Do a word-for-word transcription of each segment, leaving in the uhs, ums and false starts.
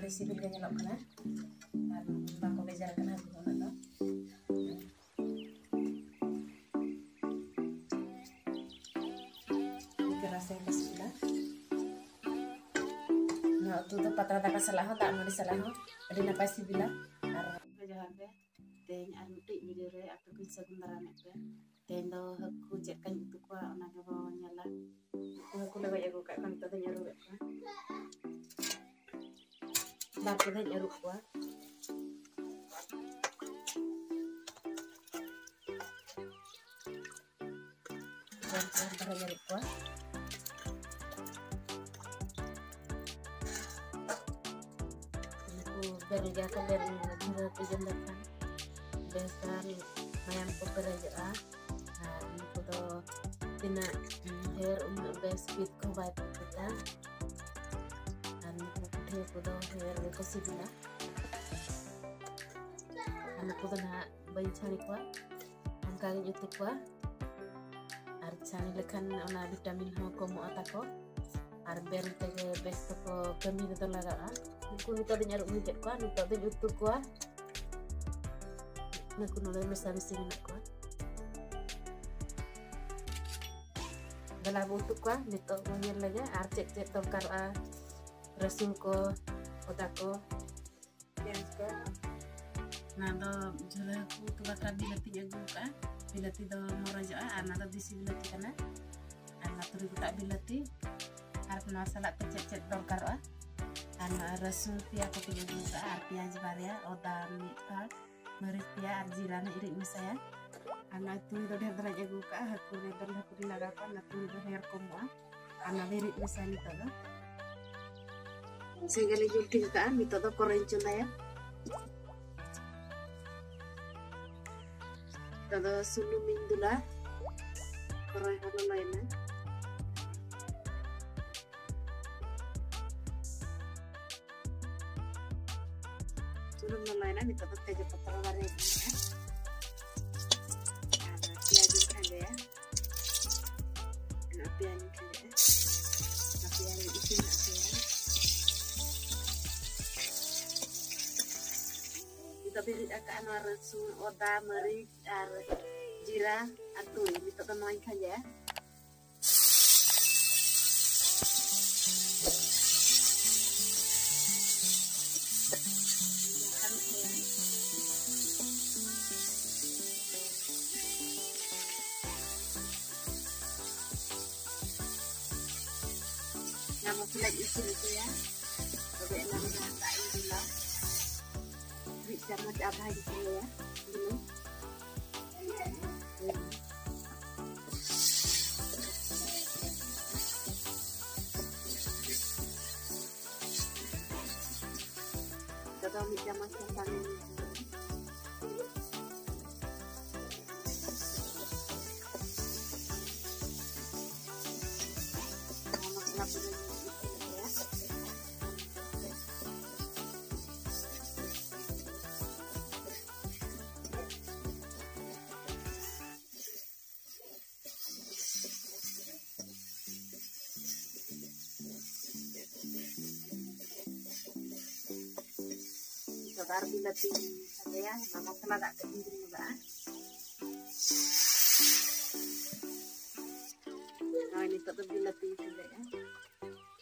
ᱟᱹᱰᱤ ᱥᱤᱵᱤᱞ ᱜᱮ ᱧᱮᱞᱚᱜ ᱠᱟᱱᱟ ᱟᱨ ᱵᱟᱠᱚ ᱵᱮᱡᱟᱨ ᱠᱟᱱᱟ ᱦᱟᱹᱠᱩ ᱩᱱᱟᱹᱜ ᱫᱚ᱾ ᱤᱱᱠᱟᱹ ᱨᱟᱥᱮ ᱠᱚ ᱥᱤᱵᱤᱞᱟ᱾ ᱱᱚᱣᱟ ᱩᱛᱩ ᱫᱚ ᱯᱟᱛᱲᱟ ᱫᱟᱠᱟ ᱥᱟᱞᱟᱜ ᱦᱚᱸ, ᱫᱟᱜ ᱢᱟᱹᱰᱤ ᱥᱟᱞᱟᱜ ᱦᱚᱸ ᱟᱹᱰᱤ ᱱᱟᱯᱟᱭ ᱥᱤᱵᱤᱞᱟ᱾ ᱟᱨ ᱡᱚᱦᱟᱨ ᱜᱮ, ᱛᱮᱦᱮᱧ ᱟᱨ ᱢᱤᱫᱴᱤᱡ video ᱨᱮ ᱟᱯᱮ ᱠᱚᱧ ᱥᱟᱹᱜᱩᱱ ᱫᱟᱨᱟᱢᱮᱫ ᱯᱮ᱾ ᱛᱮᱦᱮᱧ ᱫᱚ ᱦᱟᱹᱠᱩ ᱪᱮᱫ ᱞᱮᱠᱟᱧ ᱩᱛᱩ ᱠᱚᱣᱟ, ᱚᱱᱟ ᱜᱮᱵᱚᱱ ᱧᱮᱞᱟ᱾ ᱩᱱᱠᱩ ᱦᱟᱹᱠᱩ ᱞᱮ ᱜᱚᱡ ᱟᱹᱜᱩ ᱠᱟᱜ ᱠᱚᱣᱟ, ᱱᱤᱛᱚᱜ ᱫᱚᱧ ᱟᱹᱨᱩᱵᱮᱫ ᱠᱚᱣᱟ᱾ ᱵᱟᱨ ᱯᱮ ᱫᱷᱟᱣᱧ ᱟᱹᱨᱩᱵ ᱠᱚᱣᱟ᱾ ᱵᱟᱨ ᱯᱮ ᱫᱷᱟᱣᱧ ᱟᱹᱨᱩᱵ ᱠᱚᱣᱟ᱾ ᱩᱱᱠᱩ ᱵᱮᱨᱮᱞ ᱜᱮᱭᱟ ᱠᱚ, ᱵᱮᱨᱮᱞ ᱡᱷᱤᱸᱜᱟᱹ ᱦᱟᱹᱠᱩ ᱡᱚᱢ ᱞᱮᱠᱷᱟᱱ ᱵᱮᱥ ᱜᱟᱱ ᱢᱟᱭᱟᱢ ᱠᱚ ᱯᱮᱨᱮᱡᱚᱜᱼᱟ᱾ ᱟᱨ ᱩᱱᱠᱩ ᱫᱚ ᱛᱤᱱᱟᱹᱜ ᱰᱷᱮᱨ ᱩᱱᱟᱹᱜ ᱵᱮᱥ, ᱯᱤᱛ ᱠᱚ ᱵᱟᱭ ᱯᱤᱛᱟ᱾ ᱟᱨ ᱱᱩᱠᱩ ᱯᱩᱴᱷᱤ ᱦᱟᱹᱠᱩ ᱫᱚ ᱰᱷᱮᱨ ᱜᱮᱠᱚ ᱥᱤᱵᱤᱞᱟ᱾ ᱟᱨ ᱱᱩᱠᱩ ᱫᱚ ᱱᱟᱦᱟᱜ ᱵᱟᱹᱧ ᱪᱷᱟᱹᱲᱤ ᱠᱚᱣᱟ, ᱚᱱᱠᱟ ᱜᱤᱧ ᱩᱛᱩ ᱠᱚᱣᱟ᱾ ᱟᱨ ᱪᱷᱟᱹᱲᱤ ᱞᱮᱠᱷᱟᱱ ᱚᱱᱟ vitamin ᱦᱚᱸ ᱠᱚᱢᱚᱜᱼᱟ ᱛᱟᱠᱚ, ᱟᱨ ᱵᱮᱨᱮᱞ ᱛᱮᱜᱮ ᱵᱮᱥ ᱛᱮᱠᱚ ᱠᱟᱹᱢᱤ ᱨᱮᱫᱚ ᱞᱟᱜᱟᱜᱼᱟ᱾ ᱩᱱᱠᱩ ᱱᱤᱛᱚᱜ ᱫᱚᱧ ᱟᱹᱨᱩᱵ ᱦᱩᱭ ᱠᱮᱫ ᱠᱚᱣᱟ, ᱱᱤᱛᱚᱜ ᱫᱚᱧ ᱩᱛᱩ ᱠᱚᱣᱟ᱾ ᱱᱩᱠᱩ ᱱᱚᱰᱮ ᱢᱮᱥᱟ ᱢᱤᱥᱤ ᱢᱮᱱᱟᱜ ᱠᱚᱣᱟ᱾ ᱫᱮᱞᱟ ᱵᱚ ᱩᱛᱩ ᱠᱚᱣᱟ᱾ ᱱᱤᱛᱚᱜ ᱵᱚᱱ ᱧᱮᱞ ᱞᱮᱜᱮ ᱟᱨ ᱪᱮᱫ ᱪᱮᱫ ᱫᱚᱨᱠᱟᱨᱚᱜᱼᱟ᱾ ᱨᱟᱹᱥᱩᱱ ᱠᱚ, ᱟᱫᱟ ᱠᱚ, ᱯᱮᱸᱭᱟᱡᱽ ᱠᱚ᱾ ᱚᱱᱟ ᱫᱚ ᱡᱷᱩᱨᱟᱹ ᱦᱟᱹᱠᱩ ᱩᱛᱩ ᱵᱟᱠᱷᱨᱟ ᱵᱤᱞᱟᱹᱛᱤᱧ ᱟᱹᱜᱩ ᱟᱠᱟᱫᱼᱟ᱾ ᱵᱤᱞᱟᱹᱛᱤ ᱫᱚ ᱢᱚᱨᱚᱡᱚᱜᱼᱟ ᱟᱨ ᱚᱱᱟ ᱫᱚ ᱫᱮᱥᱤ ᱵᱤᱞᱟᱹᱛᱤ ᱠᱟᱱᱟ᱾ ᱟᱨ ᱱᱚᱣᱟ ᱛᱩᱨᱩᱭ ᱜᱚᱴᱟᱜ ᱵᱤᱞᱟᱹᱛᱤ᱾ ᱟᱨ ᱱᱚᱣᱟ ᱥᱟᱞᱟᱜ ᱛᱮ ᱪᱮᱫ ᱪᱮᱫ ᱫᱚᱨᱠᱟᱨᱚᱜᱼᱟ? ᱟᱨ ᱱᱚᱣᱟ ᱨᱟᱹᱥᱩᱱ ᱯᱮᱭᱟ ᱠᱟᱹᱴᱤᱡ ᱟᱹᱜᱩ ᱟᱠᱟᱫᱼᱟ ᱟᱨ ᱯᱮᱸᱭᱟᱡᱽ ᱵᱟᱨᱭᱟ, ᱟᱫᱟ ᱢᱤᱫ ᱯᱷᱟᱲ, ᱢᱟᱹᱨᱤᱪ ᱯᱮᱭᱟ ᱟᱨ ᱡᱤᱨᱟ ᱱᱟᱜ ᱤᱧ ᱨᱤᱫ ᱢᱮᱥᱟᱭᱟ᱾ ᱟᱨ ᱱᱚᱣᱟ ᱛᱩᱲᱤ ᱫᱚ ᱰᱷᱮᱨ ᱫᱷᱟᱨᱟᱧ ᱟᱹᱜᱩ ᱟᱠᱟᱫᱼᱟ, ᱦᱟᱹᱠᱩ ᱨᱮ ᱵᱮᱨᱮᱞ ᱦᱟᱹᱠᱩ ᱨᱤᱧ ᱞᱟᱜᱟᱣ ᱠᱚᱣᱟ, ᱚᱱᱟ ᱛᱩᱲᱤ ᱫᱚ ᱰᱷᱮᱨ ᱠᱚᱢᱚᱜᱼᱟ᱾ ᱟᱨ ᱱᱚᱣᱟ ᱫᱚᱧ ᱨᱤᱫ ᱢᱮᱥᱟᱭᱟ ᱱᱤᱛᱚᱜ ᱫᱚ᱾ ᱥᱮᱸᱜᱮᱞ ᱤᱧ ᱡᱩᱞ ᱴᱷᱤᱠ ᱟᱠᱟᱫᱼᱟ, ᱱᱤᱛᱚᱜ ᱫᱚ ᱠᱚᱨᱟᱭ ᱤᱧ ᱪᱚᱸᱫᱟᱭᱟ᱾ ᱱᱤᱛᱚᱜ ᱫᱚ ᱥᱩᱱᱩᱢ ᱤᱧ ᱫᱩᱞᱟ, ᱠᱚᱨᱟᱭ ᱦᱚᱸ ᱞᱚᱞᱚᱭᱮᱱᱟ᱾ ᱥᱩᱱᱩᱢ ᱞᱚᱞᱚᱭᱮᱱᱟ, ᱱᱤᱛᱚᱜ ᱫᱚ ᱛᱮᱡᱽ ᱯᱟᱛᱟ ᱵᱟᱨᱭᱟᱧ ᱮᱢᱟᱜᱼᱟ᱾ ᱟᱨ ᱯᱮᱸᱭᱟᱡᱽ ᱤᱧ ᱠᱷᱟᱸᱡᱚᱭᱟ᱾ ᱚᱱᱟ ᱯᱮᱸᱭᱟᱡᱽ ᱤᱧ ᱠᱷᱟᱸᱡᱚᱭᱟ᱾ ᱚᱱᱟ ᱯᱮᱸᱭᱟᱡᱽ ᱤᱧ ᱤᱥᱤᱱ ᱦᱚᱪᱚᱭᱟ᱾ ᱵᱤᱨᱤᱫ ᱟᱠᱟᱫᱼᱟ ᱱᱚᱣᱟ ᱨᱟᱹᱥᱩᱱ, ᱟᱫᱟ, ᱢᱟᱹᱨᱤᱪ ᱟᱨ ᱡᱤᱨᱟ ᱟᱨ ᱛᱩᱲᱤ᱾ ᱱᱤᱛᱚᱜ ᱫᱚ ᱱᱚᱣᱟᱧ ᱠᱷᱟᱸᱡᱚᱭᱟ᱾ ᱱᱚᱣᱟ ᱢᱚᱥᱞᱟᱧ ᱤᱥᱤᱱ ᱦᱚᱪᱚᱭᱟ, ᱛᱚᱵᱮ ᱮᱱᱟᱝ ᱡᱟᱦᱟᱸ ᱫᱟᱜ ᱤᱧ ᱫᱩᱞᱟ, ᱢᱤᱫ ᱪᱟᱢᱚᱪ ᱟᱫᱷᱟᱧ ᱠᱷᱟᱸᱡᱚᱭᱟ ᱵᱩᱞᱩᱝ᱾ ᱱᱤᱛᱚᱜ ᱫᱚ ᱢᱤᱫ ᱪᱟᱢᱚᱪ ᱥᱟᱥᱟᱝ ᱤᱧ ᱮᱢᱟ᱾ ᱱᱚᱣᱟ ᱢᱚᱥᱞᱟ ᱯᱩᱨᱟᱹ ᱤᱥᱤᱱ ᱦᱚᱪᱚᱭᱟ᱾ ᱱᱤᱛᱚᱜ ᱫᱚ ᱟᱨ ᱵᱤᱞᱟᱹᱛᱤᱧ ᱥᱟᱸᱜᱮᱭᱟ, ᱚᱱᱟ ᱢᱚᱥᱞᱟ ᱫᱟᱜ ᱛᱮᱫ ᱤᱧ ᱫᱩᱞ ᱧᱚᱜᱟᱜᱼᱟ᱾ ᱱᱚᱜᱼᱚᱭ ᱱᱤᱛᱚᱜ ᱫᱚ ᱵᱤᱞᱟᱹᱛᱤᱧ ᱥᱟᱸᱜᱮᱭᱟ᱾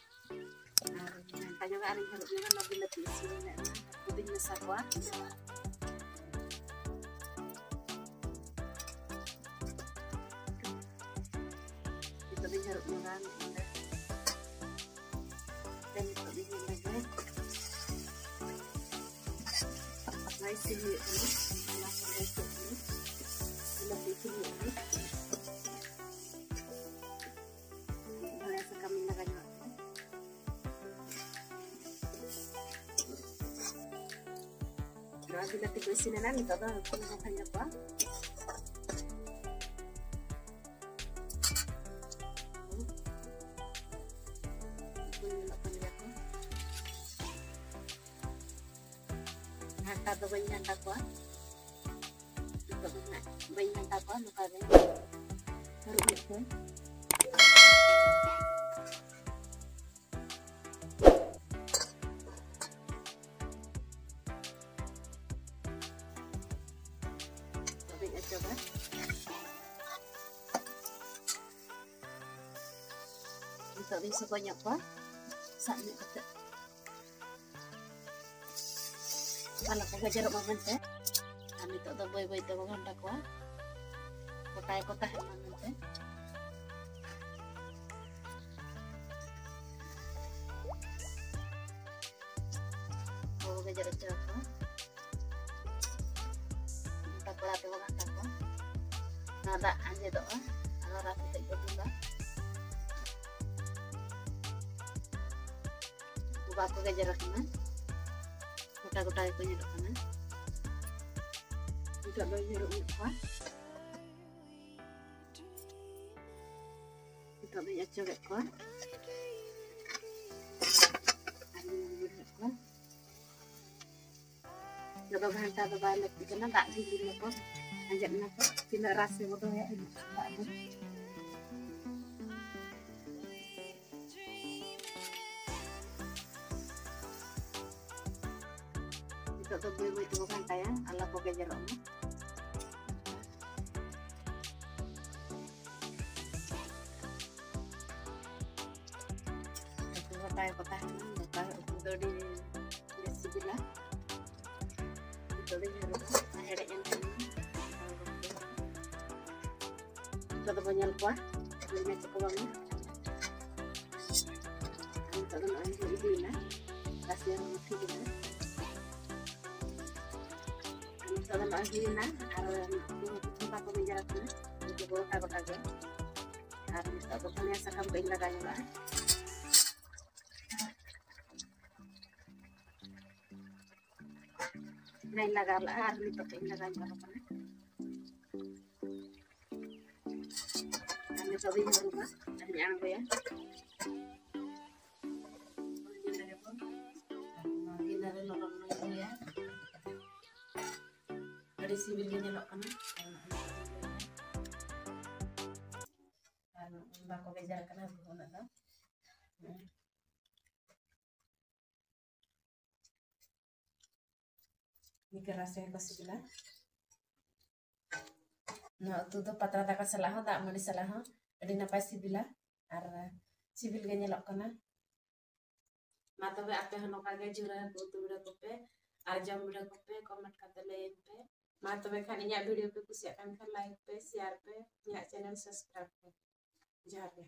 ᱟᱨ ᱜᱷᱟᱱᱴᱟ ᱧᱚᱜᱟᱜ ᱟᱨᱤᱧ ᱦᱟᱹᱨᱩᱵ ᱧᱚᱜᱟ, ᱚᱱᱟ ᱵᱤᱞᱟᱹᱛᱤ ᱤᱥᱤᱱ ᱢᱮᱱᱟᱜᱼᱟ, ᱠᱚᱫᱚᱧ ᱢᱮᱥᱟ ᱠᱚᱣᱟ᱾ ᱱᱤᱛᱚᱜ ᱫᱚᱧ ᱦᱟᱹᱨᱩᱵ ᱧᱚᱜᱟ ᱢᱤᱫ ᱜᱷᱟᱹᱲᱤᱡ᱾ ᱱᱤᱛᱚᱜ ᱫᱚᱧ ᱧᱮᱞ ᱞᱮᱜᱮ᱾ ᱱᱚᱣᱟ ᱤᱥᱤᱱ ᱦᱩᱭᱩᱜ ᱠᱟᱱᱟ, ᱚᱱᱟ ᱥᱟᱶᱛᱮ ᱤᱥᱤᱱ ᱦᱩᱭᱩᱜ ᱠᱟᱱᱟ᱾ ᱫᱷᱚᱱᱤᱭᱟᱹ ᱥᱟᱠᱟᱢ ᱤᱧ ᱞᱟᱜᱟᱣ ᱧᱚᱜᱟᱜ ᱠᱟᱱᱟ᱾ ᱱᱚᱣᱟ ᱵᱤᱞᱟᱹᱛᱤ ᱠᱚ ᱤᱥᱤᱱ ᱮᱱᱟ, ᱱᱤᱛᱚᱜ ᱫᱚ ᱦᱟᱹᱠᱩ ᱵᱚᱱ ᱠᱷᱟᱸᱡᱚ ᱠᱚᱣᱟ᱾ ᱦᱟᱹᱠᱩ ᱧᱮᱞᱚᱜ ᱠᱟᱱ ᱜᱮᱭᱟ ᱠᱚ᱾ ᱜᱷᱟᱱᱴᱟ ᱫᱚ ᱵᱟᱹᱧ ᱜᱷᱟᱱᱴᱟ ᱠᱚᱣᱟ, ᱱᱤᱛᱚᱜ ᱫᱚ ᱦᱟᱸᱜ ᱵᱟᱹᱧ ᱜᱷᱟᱱᱴᱟ ᱠᱚᱣᱟ, ᱱᱚᱝᱠᱟ ᱜᱮ ᱦᱟᱹᱨᱩᱵ ᱦᱩᱭᱩᱜ ᱠᱟᱱᱟ᱾ ᱱᱤᱛᱚᱜ ᱫᱚᱧ ᱥᱚᱠᱚᱡ ᱧᱚᱜ ᱠᱚᱣᱟ, ᱥᱟᱵ ᱧᱚᱜ ᱠᱟᱛᱮ ᱟᱞᱚ ᱠᱚ ᱜᱮᱡᱮᱨᱚᱜ ᱢᱟ ᱢᱮᱱᱛᱮ᱾ ᱟᱨ ᱱᱤᱛᱚᱜ ᱫᱚ ᱵᱟᱹᱭ ᱵᱟᱹᱭ ᱛᱮᱵᱚ ᱜᱷᱟᱱᱴᱟ ᱠᱚᱣᱟ, ᱜᱚᱴᱟ ᱜᱮᱠᱚ ᱛᱟᱦᱮᱱ ᱢᱟ ᱢᱮᱱᱛᱮ᱾ ᱵᱟᱵᱚ ᱜᱮᱡᱮᱨ ᱦᱚᱪᱚ ᱟᱠᱚᱣᱟ᱾ ᱯᱟᱛᱲᱟ ᱛᱮᱵᱚ ᱜᱷᱟᱱᱴᱟ ᱠᱚᱣᱟ᱾ ᱱᱚᱣᱟ ᱫᱟᱜ ᱟᱸᱡᱮᱫᱚᱜᱼᱟ, ᱟᱫᱚ ᱨᱟᱥᱮ ᱠᱟᱹᱡ ᱵᱚ ᱫᱩᱞᱟ᱾ ᱩᱱᱠᱩ ᱵᱟᱠᱚ ᱜᱮᱡᱮᱨ ᱟᱠᱟᱱᱟ, ᱜᱚᱴᱟ ᱜᱚᱴᱟ ᱜᱮᱠᱚ ᱧᱮᱞᱚᱜ ᱠᱟᱱᱟ᱾ ᱱᱤᱛᱚᱜ ᱫᱚᱧ ᱦᱟᱹᱨᱩᱵ ᱧᱚᱜ ᱠᱚᱣᱟ᱾ ᱱᱤᱛᱚᱜ ᱫᱚᱧ ᱚᱪᱚᱜᱮᱫ ᱠᱚᱣᱟ᱾ ᱟᱨ ᱤᱧ ᱦᱟᱹᱨᱩᱵ ᱠᱚᱣᱟ᱾ ᱱᱤᱛᱚᱜ ᱫᱚ ᱜᱷᱟᱱᱴᱟ ᱫᱚ ᱵᱟᱭ ᱞᱟᱹᱠᱛᱤ ᱠᱟᱱᱟ, ᱫᱟᱜ ᱜᱮ ᱫᱩᱞ ᱟᱠᱚ, ᱟᱸᱡᱮᱫ ᱱᱟᱠᱚ᱾ ᱛᱤᱱᱟᱹᱜ ᱨᱟᱥᱮ ᱵᱚ ᱫᱚᱦᱚᱭᱟ, ᱤᱱᱟᱹᱜ ᱫᱟᱜ ᱫᱚ᱾ ᱱᱤᱛᱚᱜ ᱫᱚ ᱵᱟᱹᱭ ᱵᱟᱹᱭ ᱛᱮᱵᱚ ᱜᱷᱟᱱᱴᱟᱭᱟ, ᱟᱞᱚ ᱠᱚ ᱜᱮᱡᱮᱨᱚᱜ ᱢᱟ᱾ ᱜᱚᱴᱟ ᱜᱮᱠᱚ ᱛᱟᱦᱮᱱᱟ, ᱜᱚᱴᱟ ᱩᱛᱩ ᱫᱚ ᱟᱹᱰᱤ ᱵᱮᱥ ᱥᱤᱵᱤᱞᱟ᱾ ᱱᱤᱛᱚᱜ ᱫᱚᱧ ᱦᱟᱹᱨᱩᱵᱟ, ᱦᱮᱰᱮᱡ ᱮᱱ ᱠᱷᱟᱱ ᱱᱤᱛᱚᱜ ᱫᱚᱵᱚ ᱧᱮᱞ ᱠᱚᱣᱟ, ᱦᱩᱭᱱᱟ ᱪᱮ ᱠᱚ ᱵᱟᱝᱟ᱾ ᱱᱤᱛᱚᱜ ᱫᱚ ᱱᱚᱜᱼᱚᱭ ᱦᱩᱭ ᱤᱫᱤᱭᱮᱱᱟ, ᱨᱟᱥᱮ ᱦᱚᱸ ᱴᱷᱤᱠ ᱮᱱᱟ᱾ ᱱᱤᱛᱚᱜ ᱫᱚ ᱱᱚᱜᱼᱚᱭ ᱦᱩᱭᱮᱱᱟ, ᱟᱨ ᱩᱱᱠᱩ ᱦᱟᱹᱠᱩ ᱛᱷᱚᱠᱟ ᱠᱚ ᱵᱮᱸᱡᱮᱨ ᱟᱠᱟᱱᱟ, ᱩᱱᱠᱩ ᱠᱚ ᱜᱚᱴᱟ ᱜᱚᱴᱟ ᱜᱮ᱾ ᱟᱨ ᱱᱤᱛᱚᱜ ᱫᱚ ᱫᱷᱚᱱᱤᱭᱟᱹ ᱥᱟᱠᱟᱢ ᱠᱚᱧ ᱞᱟᱜᱟᱣ ᱧᱚᱜᱟᱜᱼᱟ᱾ ᱚᱱᱟᱧ ᱞᱟᱜᱟᱣ ᱞᱟᱜᱼᱟ ᱟᱨ ᱱᱤᱛᱚᱜ ᱫᱚᱧ ᱞᱟᱜᱟᱣ ᱧᱚᱜ ᱠᱟᱱᱟ᱾ ᱟᱨ ᱱᱤᱛᱚᱜ ᱫᱚᱧ ᱦᱟᱹᱨᱩᱵᱟ ᱟᱨᱤᱧ ᱟᱬᱜᱚᱭᱟ᱾ ᱜᱤᱫᱽᱨᱟᱹ ᱞᱚᱞᱚ ᱞᱚᱞᱚᱧ ᱫᱚᱦᱚᱭᱟ᱾ ᱟᱹᱰᱤ ᱥᱤᱵᱤᱞ ᱜᱮ ᱧᱮᱞᱚᱜ ᱠᱟᱱᱟ᱾ ᱟᱨ ᱵᱟᱠᱚ ᱵᱮᱡᱟᱨ ᱠᱟᱱᱟ ᱩᱱᱟᱹᱜ ᱫᱚ᱾ ᱱᱤᱝᱠᱟᱹ ᱨᱟᱥᱮ ᱠᱚ ᱥᱤᱵᱤᱞᱟ᱾ ᱱᱚᱣᱟ ᱩᱛᱩ ᱫᱚ ᱯᱟᱛᱲᱟ ᱫᱟᱠᱟ ᱥᱟᱞᱟᱜ ᱦᱚᱸ, ᱫᱟᱜ ᱢᱟᱹᱰᱤ ᱥᱟᱞᱟᱜ ᱦᱚᱸ ᱟᱹᱰᱤ ᱱᱟᱯᱟᱭ ᱥᱤᱵᱤᱞᱟ᱾ ᱟᱨ ᱥᱤᱵᱤᱞ ᱜᱮ ᱧᱮᱞᱚᱜ ᱠᱟᱱᱟ᱾ ᱢᱟ ᱛᱚᱵᱮ ᱟᱯᱮ ᱦᱚᱸ ᱱᱚᱝᱠᱟ ᱜᱮ ᱡᱷᱩᱨᱟᱹ ᱦᱟᱹᱠᱩ ᱩᱛᱩ ᱵᱤᱰᱟᱹᱣ ᱠᱚᱯᱮ ᱟᱨ ᱡᱚᱢ ᱵᱤᱰᱟᱹᱣ ᱠᱚᱯᱮ, comment ᱠᱟᱛᱮ ᱞᱟᱹᱭᱟᱹᱧ ᱯᱮ᱾ ᱢᱟ ᱛᱚᱵᱮ ᱠᱷᱟᱱ ᱤᱧᱟᱹᱜ video ᱯᱮ ᱠᱩᱥᱤᱭᱟᱜ ᱠᱟᱱ ᱠᱷᱟᱱ like ᱯᱮ, share ᱯᱮ, ᱤᱧᱟᱹᱜ channel subscribe ᱯᱮ᱾ ᱡᱚᱦᱟᱨ ᱜᱮ᱾